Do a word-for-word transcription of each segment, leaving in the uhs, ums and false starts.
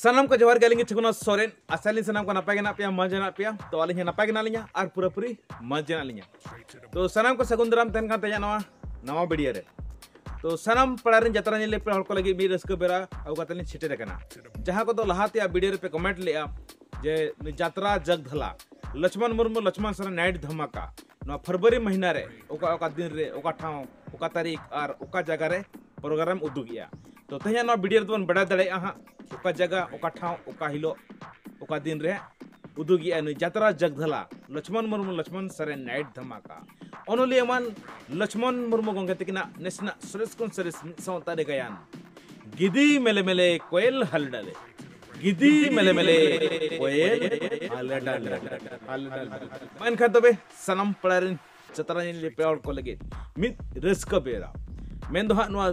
ᱥᱟᱱᱟᱢ ᱠᱚ ᱡᱚᱦᱟᱨ ᱜᱮ, ᱟᱹᱞᱤᱧ ᱜᱮ ᱪᱷᱚᱠᱩᱱᱟᱛᱷ ᱥᱚᱨᱮᱱ᱾ ᱟᱥᱟᱭᱟᱞᱤᱧ ᱥᱟᱱᱟᱢ ᱠᱚ ᱱᱟᱯᱟᱭ ᱜᱮ ᱢᱮᱱᱟᱜ ᱯᱮᱭᱟ, ᱢᱚᱡᱽ ᱜᱮ ᱢᱮᱱᱟᱜ ᱯᱮᱭᱟ᱾ ᱛᱚ ᱟᱹᱞᱤᱧ ᱦᱚᱸ ᱱᱟᱯᱟᱭ ᱜᱮ ᱢᱮᱱᱟᱜ ᱞᱤᱧᱟ ᱟᱨ ᱯᱩᱨᱟᱹᱯᱩᱨᱤ ᱢᱚᱡᱽ ᱜᱮ ᱢᱮᱱᱟᱜ ᱞᱤᱧᱟ᱾ ᱛᱚ ᱥᱟᱱᱟᱢ ᱠᱚ ᱥᱟᱹᱜᱩᱱ ᱫᱟᱨᱟᱢ ᱛᱟᱦᱮᱱ ᱠᱟᱱ ᱛᱟᱦᱮᱸᱭᱟ ᱱᱚᱣᱟ ᱱᱟᱣᱟ ᱵᱷᱤᱰᱤᱭᱳ ᱨᱮ᱾ ᱛᱚ ᱥᱟᱱᱟᱢ ᱯᱟᱲᱟ ᱨᱮᱱ ᱡᱟᱛᱨᱟ ᱧᱮᱞ ᱯᱮᱲᱟ ᱦᱚᱲ ᱠᱚ ᱞᱟᱹᱜᱤᱫ ᱢᱤᱫ ᱨᱟᱹᱥᱠᱟᱹ ᱵᱮᱲᱟ ᱟᱹᱜᱩ ᱠᱟᱛᱮ ᱞᱤᱧ ᱥᱮᱴᱮᱨ ᱟᱠᱟᱱᱟ᱾ ᱡᱟᱦᱟᱸ ᱠᱚᱫᱚ ᱞᱟᱦᱟ ᱛᱮᱭᱟᱜ ᱵᱷᱤᱰᱤᱭᱳ ᱨᱮᱯᱮ ᱠᱚᱢᱮᱱᱴ ᱞᱮᱜᱼᱟ ᱡᱮ ᱱᱩᱭ ᱡᱟᱛᱨᱟ ᱡᱟᱜᱽᱫᱷᱟᱞᱟ ᱞᱚᱪᱷᱢᱚᱱ ᱢᱩᱨᱢᱩ ᱞᱚᱪᱷᱢᱚᱱ ᱥᱚᱨᱮᱱ ᱱᱟᱭᱤᱴ ᱫᱷᱟᱢᱟᱠᱟ ᱱᱚᱣᱟ ᱯᱷᱮᱵᱽᱨᱩᱣᱟᱨᱤ ᱢᱟᱹᱦᱱᱟᱹ ᱨᱮ ᱚᱠᱟ ᱚᱠᱟ ᱫᱤᱱ ᱨᱮ, ᱚᱠᱟ ᱴᱷᱟᱶ, ᱚᱠᱟ ᱛᱟᱹᱨᱤᱠᱷ ᱟᱨ ᱚᱠᱟ ᱡᱟᱭᱜᱟ ᱨᱮ ᱯᱨᱳᱜᱨᱟᱢ ᱮᱢ ᱩᱫᱩᱜᱮᱜᱼᱟ᱾ ᱛᱚ ᱛᱮᱦᱮᱧᱟᱜ ᱱᱚᱣᱟ ᱵᱷᱤᱰᱤᱭᱳ ᱨᱮᱫᱚ ᱵᱚᱱ ᱵᱟᱰᱟᱭ ᱫᱟᱲᱮᱭᱟᱜᱼᱟ ᱦᱟᱸᱜ ᱚᱠᱟ ᱡᱟᱭᱜᱟ, ᱚᱠᱟ ᱴᱷᱟᱶ, ᱚᱠᱟ ᱦᱤᱞᱳᱜ, ᱚᱠᱟ ᱫᱤᱱ ᱨᱮ ᱩᱫᱩᱜᱮᱜᱼᱟ ᱱᱩᱭ ᱡᱟᱛᱨᱟ ᱡᱟᱜᱽᱫᱷᱟᱞᱟ ᱞᱚᱪᱷᱢᱚᱱ ᱢᱩᱨᱢᱩ ᱞᱚᱪᱷᱢᱚᱱ ᱥᱚᱨᱮᱱ ᱱᱟᱭᱤᱴ ᱫᱷᱟᱢᱟᱠᱟ᱾ ᱚᱱᱚᱞᱤᱭᱟᱹ ᱢᱟᱱ ᱞᱚᱪᱷᱢᱚᱱ ᱢᱩᱨᱢᱩ ᱜᱚᱢᱠᱮ ᱛᱟᱹᱠᱤᱱᱟᱜ ᱱᱮᱥᱱᱟᱜ ᱥᱚᱨᱮᱥ ᱠᱷᱚᱱ ᱥᱚᱨᱮᱥ ᱢᱤᱫ ᱥᱟᱶᱛᱟ ᱨᱮ ᱜᱟᱭᱟᱱ ᱜᱤᱫᱤ ᱢᱮᱞᱮ ᱢᱮᱞᱮ ᱠᱚᱭᱮᱞ ᱦᱟᱞᱮ ᱰᱟᱞᱮ, ᱜᱤᱫᱤ ᱢᱮᱞᱮ ᱢᱮᱞᱮ ᱠᱚᱭᱮᱞ ᱦᱟᱞᱮ ᱰᱟᱞᱮ, ᱦᱟᱞᱮ ᱰᱟᱞᱮ᱾ ᱢᱟ ᱮᱱᱠᱷᱟᱱ ᱛᱚᱵᱮ ᱥᱟᱱᱟᱢ ᱯᱟᱲᱟ ᱨᱮᱱ ᱡᱟᱛᱨᱟ ᱧᱮᱞ ᱯᱮᱲᱟ ᱦᱚᱲ ᱠᱚ ᱞᱟᱹᱜᱤᱫ ᱢᱤᱫ ᱨᱟᱹᱥᱠᱟᱹ ᱵᱮᱲᱟ ᱢᱮᱱ ᱫᱚ ᱦᱟᱸᱜ ᱱᱚᱣᱟ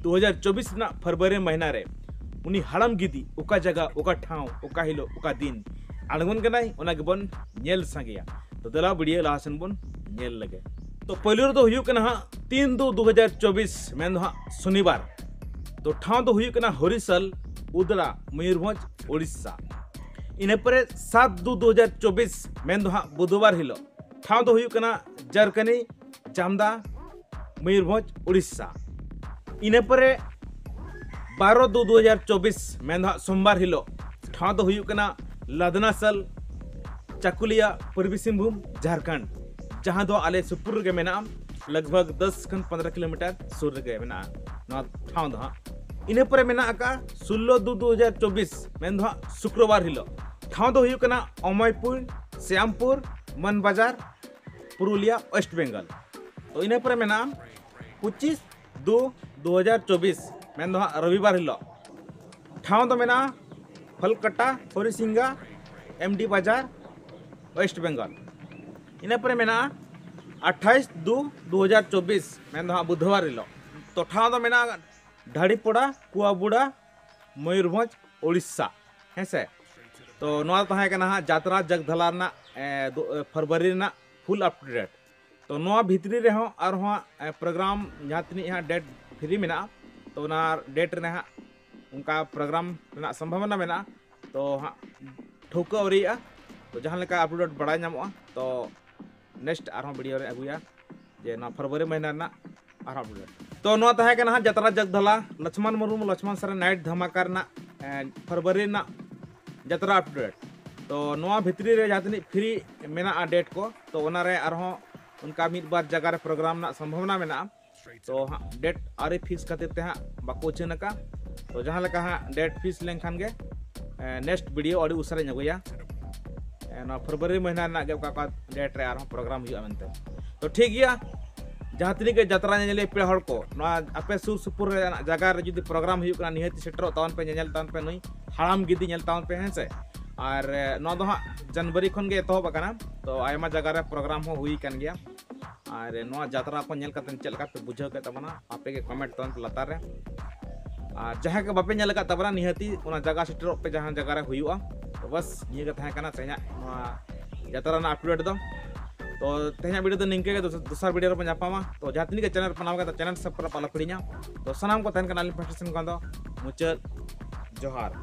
ᱫᱩ ᱦᱟᱡᱟᱨ ᱪᱚᱵᱵᱤᱥ ᱨᱮᱱᱟᱜ ᱯᱷᱮᱵᱽᱨᱩᱣᱟᱨᱤ ᱢᱟᱹᱦᱱᱟᱹ ᱨᱮ ᱩᱱᱤ ᱦᱟᱲᱟᱢ ᱜᱤᱫᱤ ᱚᱠᱟ ᱡᱟᱭᱜᱟ, ᱚᱠᱟ ᱴᱷᱟᱶ, ᱚᱠᱟ ᱦᱤᱞᱳᱜ, ᱚᱠᱟ ᱫᱤᱱ ᱟᱬᱜᱚᱱ ᱠᱟᱱᱟᱭ, ᱚᱱᱟ ᱜᱮᱵᱚᱱ ᱧᱮᱞ ᱥᱟᱸᱜᱮᱭᱟ᱾ ᱛᱚ ᱫᱮᱞᱟ ᱵᱷᱤᱰᱤᱭᱳ ᱞᱟᱦᱟ ᱥᱮᱱ ᱵᱚᱱ ᱧᱮᱞ ᱞᱮᱜᱮ᱾ ᱛᱚ ᱯᱳᱭᱞᱳ ᱨᱮᱫᱚ ᱦᱩᱭᱩᱜ ᱠᱟᱱᱟ ᱦᱟᱸᱜ ᱛᱤᱱ ᱫᱩ ᱫᱩ ᱦᱟᱡᱟᱨ ᱪᱚᱵᱵᱤᱥ ᱢᱮᱱ ᱫᱚ ᱦᱟᱸᱜ ᱥᱚᱱᱤᱵᱟᱨ᱾ ᱛᱚ ᱴᱷᱟᱶ ᱫᱚ ᱦᱩᱭᱩᱜ ᱠᱟᱱᱟ ᱦᱚᱨᱤᱥᱟᱞ, ᱩᱫᱽᱲᱟ, ᱢᱚᱭᱩᱨᱵᱷᱚᱸᱡᱽ, ᱳᱰᱤᱥᱟ᱾ ᱤᱱᱟᱹ ᱯᱚᱨᱮ ᱥᱟᱛ ᱫᱩ ᱫᱩ ᱦᱟᱡᱟᱨ ᱪᱚᱵᱵᱤᱥ ᱢᱮᱱ ᱫᱚ ᱦᱟᱸᱜ ᱵᱩᱫᱷᱵᱟᱨ ᱦᱤᱞᱳᱜ᱾ ᱴᱷᱟᱶ ᱫᱚ ᱦᱩᱭᱩᱜ ᱠᱟᱱᱟ ᱡᱟᱨᱠᱟᱱᱤ, ᱪᱟᱢᱫᱟ, ᱢᱚᱭᱩᱨᱵᱷᱚᱸᱡᱽ, ᱳᱰᱤᱥᱟ᱾ ᱤᱱᱟᱹ ᱯᱚᱨᱮ ᱵᱟᱨᱚ ᱫᱩ ᱫᱩ ᱦᱟᱡᱟᱨ ᱪᱚᱵᱵᱤᱥ ᱢᱮᱱ ᱫᱚ ᱦᱟᱸᱜ ᱥᱳᱢᱵᱟᱨ ᱦᱤᱞᱳᱜ᱾ ᱴᱷᱟᱶ ᱫᱚ ᱦᱩᱭᱩᱜ ᱠᱟᱱᱟ ᱞᱟᱫᱱᱟᱥᱟᱞ, ᱪᱟᱠᱩᱞᱤᱭᱟ, ᱯᱩᱨᱵᱤ ᱥᱤᱝᱵᱷᱩᱢ, ᱡᱷᱟᱲᱠᱷᱚᱸᱰ, ᱡᱟᱦᱟᱸ ᱫᱚ ᱟᱞᱮ ᱥᱩᱯᱩᱨ ᱨᱮᱜᱮ ᱢᱮᱱᱟᱜᱼᱟ, ᱞᱟᱜᱽ ᱵᱷᱟᱜᱽ ᱫᱚᱥ ᱠᱷᱚᱱ ᱯᱚᱱᱫᱽᱨᱚ ᱠᱤᱞᱳᱢᱤᱴᱟᱨ ᱥᱩᱨ ᱨᱮᱜᱮ ᱢᱮᱱᱟᱜᱼᱟ ᱱᱚᱣᱟ ᱴᱷᱟᱶ ᱫᱚ ᱦᱟᱸᱜ᱾ ᱤᱱᱟᱹ ᱯᱚᱨᱮ ᱢᱮᱱᱟᱜ ᱟᱠᱟᱫᱼᱟ ᱥᱳᱞᱞᱳ ᱫᱩ ᱫᱩ ᱦᱟᱡᱟᱨ ᱪᱚᱵᱵᱤᱥ ᱢᱮᱱ ᱫᱚ ᱦᱟᱸᱜ ᱥᱩᱠᱨᱚᱵᱟᱨ ᱦᱤᱞᱳᱜ᱾ ᱴᱷᱟᱶ ᱫᱚ ᱦᱩᱭᱩᱜ ᱠᱟᱱᱟ ᱚᱢᱚᱭᱯᱩᱨ, ᱥᱭᱟᱢᱯᱩᱨ, ᱢᱟᱱ ᱵᱟᱡᱟᱨ, ᱯᱩᱨᱩᱞᱤᱭᱟ, ᱳᱭᱮᱥᱴ ᱵᱮᱝᱜᱚᱞ᱾ ᱛᱚ ᱤᱱᱟᱹ ᱯᱚᱨᱮ ᱢᱮᱱᱟᱜᱼᱟ ᱯᱚᱸᱪᱤᱥ ᱫᱩ ᱫᱩ ᱦᱟᱡᱟᱨ ᱪᱚᱵᱵᱤᱥ ᱢᱮᱱ ᱫᱚ ᱦᱟᱸᱜ ᱨᱚᱵᱤᱵᱟᱨ ᱦᱤᱞᱳᱜ᱾ ᱴᱷᱟᱶ ᱫᱚ ᱢᱮᱱᱟᱜᱼᱟ ᱯᱷᱟᱞᱠᱟᱴᱟ, ᱦᱚᱨᱤᱥᱤᱝᱜᱟ, ᱮᱢᱰᱤ ᱵᱟᱡᱟᱨ, ᱳᱭᱮᱥᱴ ᱵᱮᱝᱜᱚᱞ᱾ ᱤᱱᱟᱹ ᱯᱚᱨᱮ ᱢᱮᱱᱟᱜᱼᱟ ᱟᱴᱷᱟᱭᱤᱥ ᱫᱩ ᱫᱩ ᱦᱟᱡᱟᱨ ᱪᱚᱵᱵᱤᱥ ᱢᱮᱱ ᱫᱚ ᱦᱟᱸᱜ ᱵᱩᱫᱷᱵᱟᱨ ᱦᱤᱞᱳᱜ᱾ ᱛᱚ ᱴᱷᱟᱶ ᱫᱚ ᱢᱮᱱᱟᱜᱼᱟ ᱰᱷᱟᱲᱤᱯᱚᱲᱟ, ᱠᱩᱣᱟᱵᱩᱲᱟ, ᱢᱚᱭᱩᱨᱵᱷᱚᱸᱡᱽ, ᱳᱰᱤᱥᱟ᱾ ᱦᱮᱸ ᱥᱮ? ᱛᱚ ᱱᱚᱣᱟ ᱫᱚ ᱛᱟᱦᱮᱸ ᱠᱟᱱᱟ ᱦᱟᱸᱜ ᱡᱟᱛᱨᱟ ᱡᱟᱜᱽᱫᱷᱟᱞᱟ ᱨᱮᱱᱟᱜ, ᱮ, ᱫᱩ-, ᱮ, ᱯᱷᱮᱵᱽᱨᱩᱣᱟᱨᱤ ᱨᱮᱱᱟᱜ ᱯᱷᱩᱞ ᱟᱯᱰᱮᱴ᱾ ᱛᱚ ᱱᱚᱣᱟ ᱵᱷᱤᱛᱨᱤ ᱨᱮᱦᱚᱸ ᱟᱨᱦᱚᱸ ᱦᱟᱸᱜ, ᱮ, ᱯᱨᱳᱜᱨᱟᱢ ᱡᱟᱦᱟᱸ ᱛᱤᱱᱟᱹᱜ ᱦᱟᱸᱜ ᱰᱮᱴ ᱯᱷᱨᱤ ᱢᱮᱱᱟᱜᱼᱟ, ᱛᱚ ᱚᱱᱟ ᱰᱮᱴ ᱨᱮ ᱦᱟᱸᱜ ᱚᱱᱠᱟ ᱯᱨᱳᱜᱨᱟᱢ ᱨᱮᱱᱟᱜ ᱥᱚᱢᱵᱷᱟᱵᱚᱱᱟ ᱢᱮᱱᱟᱜᱼᱟ᱾ ᱛᱚ ᱦᱟᱸᱜ ᱴᱷᱟᱹᱣᱠᱟᱹ ᱟᱹᱣᱨᱤᱭᱟᱜᱼᱟ᱾ ᱛᱚ ᱡᱟᱦᱟᱸ ᱞᱮᱠᱟ ᱟᱯᱰᱮᱴ ᱵᱟᱲᱟᱭ ᱧᱟᱢᱚᱜᱼᱟ, ᱛᱚ ᱱᱮᱠᱥᱴ ᱟᱨᱦᱚᱸ ᱵᱷᱤᱰᱤᱭᱳ ᱨᱮ ᱟᱹᱜᱩᱭᱟ ᱡᱮ ᱱᱚᱣᱟ ᱯᱷᱮᱵᱽᱨᱩᱣᱟᱨᱤ ᱢᱟᱹᱦᱱᱟᱹ ᱨᱮᱱᱟᱜ ᱟᱨᱦᱚᱸ ᱟᱯᱰᱮᱴ᱾ ᱛᱚ ᱱᱚᱣᱟ ᱛᱟᱦᱮᱸ ᱠᱟᱱᱟ ᱦᱟᱸᱜ ᱡᱟᱛᱨᱟ ᱡᱟᱜᱽᱫᱷᱟᱞᱟ, ᱞᱚᱪᱷᱢᱚᱱ ᱢᱩᱨᱢᱩ ᱞᱚᱪᱷᱢᱚᱱ ᱥᱚᱨᱮᱱ ᱱᱟᱭᱤᱴ ᱫᱷᱟᱢᱟᱠᱟ ᱨᱮᱱᱟᱜ ᱯᱷᱮᱵᱽᱨᱩᱣᱟᱨᱤ ᱨᱮᱱᱟᱜ ᱡᱟᱛᱨᱟ ᱟᱯᱰᱮᱴ᱾ ᱛᱚ ᱱᱚᱣᱟ ᱵᱷᱤᱛᱨᱤ ᱨᱮ ᱡᱟᱦᱟᱸ ᱛᱤᱱᱟᱹᱜ ᱯᱷᱨᱤ ᱢᱮᱱᱟᱜᱼᱟ ᱰᱮᱴ ᱠᱚ, ᱛᱚ ᱚᱱᱟᱨᱮ ᱟᱨᱦᱚᱸ ᱚᱱᱠᱟ ᱢᱤᱫ ᱵᱟᱨ ᱡᱟᱭᱜᱟ ᱨᱮ ᱯᱨᱳᱜᱨᱟᱢ ᱨᱮᱱᱟᱜ ᱥᱚᱢᱵᱷᱚᱵᱚᱱᱟ ᱢᱮᱱᱟᱜᱼᱟ᱾ ᱛᱚ ᱦᱟᱸᱜ ᱰᱮᱴ ᱟᱹᱣᱨᱤ ᱯᱷᱤᱠᱥ ᱠᱷᱟᱹᱛᱤᱨ ᱛᱮ ᱦᱟᱸᱜ ᱵᱟᱠᱚ ᱩᱪᱷᱟᱹᱱ ᱟᱠᱟᱫ᱾ ᱛᱚ ᱡᱟᱦᱟᱸ ᱞᱮᱠᱟ ᱦᱟᱸᱜ ᱰᱮᱴ ᱯᱷᱤᱠᱥ ᱞᱮᱱᱠᱷᱟᱱ ᱜᱮ ᱱᱮᱠᱥᱴ ᱵᱷᱤᱰᱤᱭᱳ ᱟᱹᱰᱤ ᱩᱥᱟᱹᱨᱟᱧ ᱟᱹᱜᱩᱭᱟ᱾ ᱱᱚᱣᱟ ᱯᱷᱮᱵᱽᱨᱩᱣᱟᱨᱤ ᱢᱟᱹᱦᱱᱟᱹ ᱨᱮᱱᱟᱜ ᱜᱮ ᱚᱠᱟ ᱚᱠᱟ ᱰᱮᱴ ᱨᱮ ᱟᱨᱦᱚᱸ ᱯᱨᱳᱜᱨᱟᱢ ᱦᱩᱭᱩᱜᱼᱟ ᱢᱮᱱᱛᱮ᱾ ᱛᱚ ᱴᱷᱤᱠ ᱜᱮᱭᱟ, ᱡᱟᱦᱟᱸ ᱛᱤᱱᱟᱹᱜ ᱜᱮ ᱡᱟᱛᱨᱟ ᱧᱮᱧᱮᱞᱤᱭᱟᱹ ᱯᱮᱲᱟ ᱦᱚᱲ ᱠᱚ, ᱱᱚᱣᱟ ᱟᱯᱮ ᱥᱩᱨ ᱥᱩᱯᱩᱨ ᱨᱮᱱᱟᱜ ᱡᱟᱭᱜᱟ ᱨᱮ ᱡᱩᱫᱤ ᱯᱨᱳᱜᱨᱟᱢ ᱦᱩᱭᱩᱜ ᱠᱟᱱᱟ, ᱱᱤᱦᱟᱹᱛ ᱥᱮᱴᱮᱨᱚᱜ ᱛᱟᱵᱚᱱ ᱯᱮ, ᱧᱮᱧᱮᱞ ᱛᱟᱵᱚᱱ ᱯᱮ, ᱱᱩᱭ ᱦᱟᱲᱟᱢ ᱜᱤᱫᱤ ᱧᱮᱞ ᱛᱟᱵᱚᱱ ᱯᱮ, ᱦᱮᱸ ᱥᱮ᱾ ᱟᱨ ᱱᱚᱣᱟ ᱫᱚ ᱦᱟᱸᱜ ᱡᱟᱱᱩᱣᱟᱨᱤ ᱠᱷᱚᱱ ᱜᱮ ᱮᱛᱚᱦᱚᱵ ᱟᱠᱟᱱᱟ᱾ ᱛᱚ ᱟᱭᱢᱟ ᱡᱟᱭᱜᱟ ᱨᱮ ᱯᱨᱳᱜᱨᱟᱢ ᱦᱚᱸ ᱦᱩᱭ ᱟᱠᱟᱱ ᱜᱮᱭᱟ᱾ ᱟᱨ ᱱᱚᱣᱟ ᱡᱟᱛᱨᱟ ᱠᱚ ᱧᱮᱞ ᱠᱟᱛᱮ ᱪᱮᱫ ᱞᱮᱠᱟ ᱯᱮ ᱵᱩᱡᱷᱟᱹᱣ ᱠᱮᱫ ᱛᱟᱵᱚᱱᱟ, ᱟᱯᱮ ᱜᱮ ᱠᱚᱢᱮᱱᱴ ᱛᱟᱵᱚᱱ ᱯᱮ ᱞᱟᱛᱟᱨ ᱨᱮ᱾ ᱟᱨ ᱡᱟᱦᱟᱸᱭ ᱠᱚ ᱵᱟᱯᱮ ᱧᱮᱞ ᱟᱠᱟᱫ ᱛᱟᱵᱚᱱᱟ, ᱱᱤᱦᱟᱹᱛᱤ ᱚᱱᱟ ᱡᱟᱭᱜᱟ ᱥᱮᱴᱮᱨᱚᱜ ᱯᱮ ᱡᱟᱦᱟᱸ ᱡᱟᱭᱜᱟ ᱨᱮ ᱦᱩᱭᱩᱜᱼᱟ᱾ ᱛᱚ ᱵᱟᱥ ᱱᱤᱭᱟᱹ ᱜᱮ ᱛᱟᱦᱮᱸ ᱠᱟᱱᱟ ᱛᱮᱦᱮᱧᱟᱜ ᱱᱚᱣᱟ ᱡᱟᱛᱨᱟ ᱨᱮᱱᱟᱜ ᱟᱯᱰᱮᱴ ᱫᱚ᱾ ᱛᱚ ᱛᱮᱦᱮᱧᱟᱜ ᱵᱷᱤᱰᱤᱭᱳ ᱫᱚ ᱱᱤᱝᱠᱟᱹ ᱜᱮ, ᱫᱚᱥ- ᱫᱚᱥᱟᱨ ᱵᱷᱤᱰᱤᱭᱳ ᱨᱮᱵᱚᱱ ᱧᱟᱯᱟᱢᱟ᱾ ᱛᱚ ᱡᱟᱦᱟᱸ ᱛᱤᱱᱟᱹᱜ ᱜᱮ ᱪᱮᱱᱮᱞ ᱯᱟᱱᱟᱣ ᱠᱟᱛᱮ ᱪᱮᱱᱮᱞ ᱥᱟᱵᱥᱠᱨᱟᱭᱤᱵ ᱟᱞᱚ ᱯᱮ ᱦᱤᱲᱤᱧᱟ᱾ ᱛᱚ ᱥᱟᱱᱟᱢ ᱠᱚ ᱛᱟᱦᱮᱱ ᱠᱟᱱᱟ ᱟᱹᱞᱤᱧ ᱯᱟᱦᱴᱟ ᱥᱮᱱ ᱠᱷᱚᱱ ᱫᱚ ᱢᱩᱪᱟᱹᱫ ᱡᱚᱦᱟᱨ᱾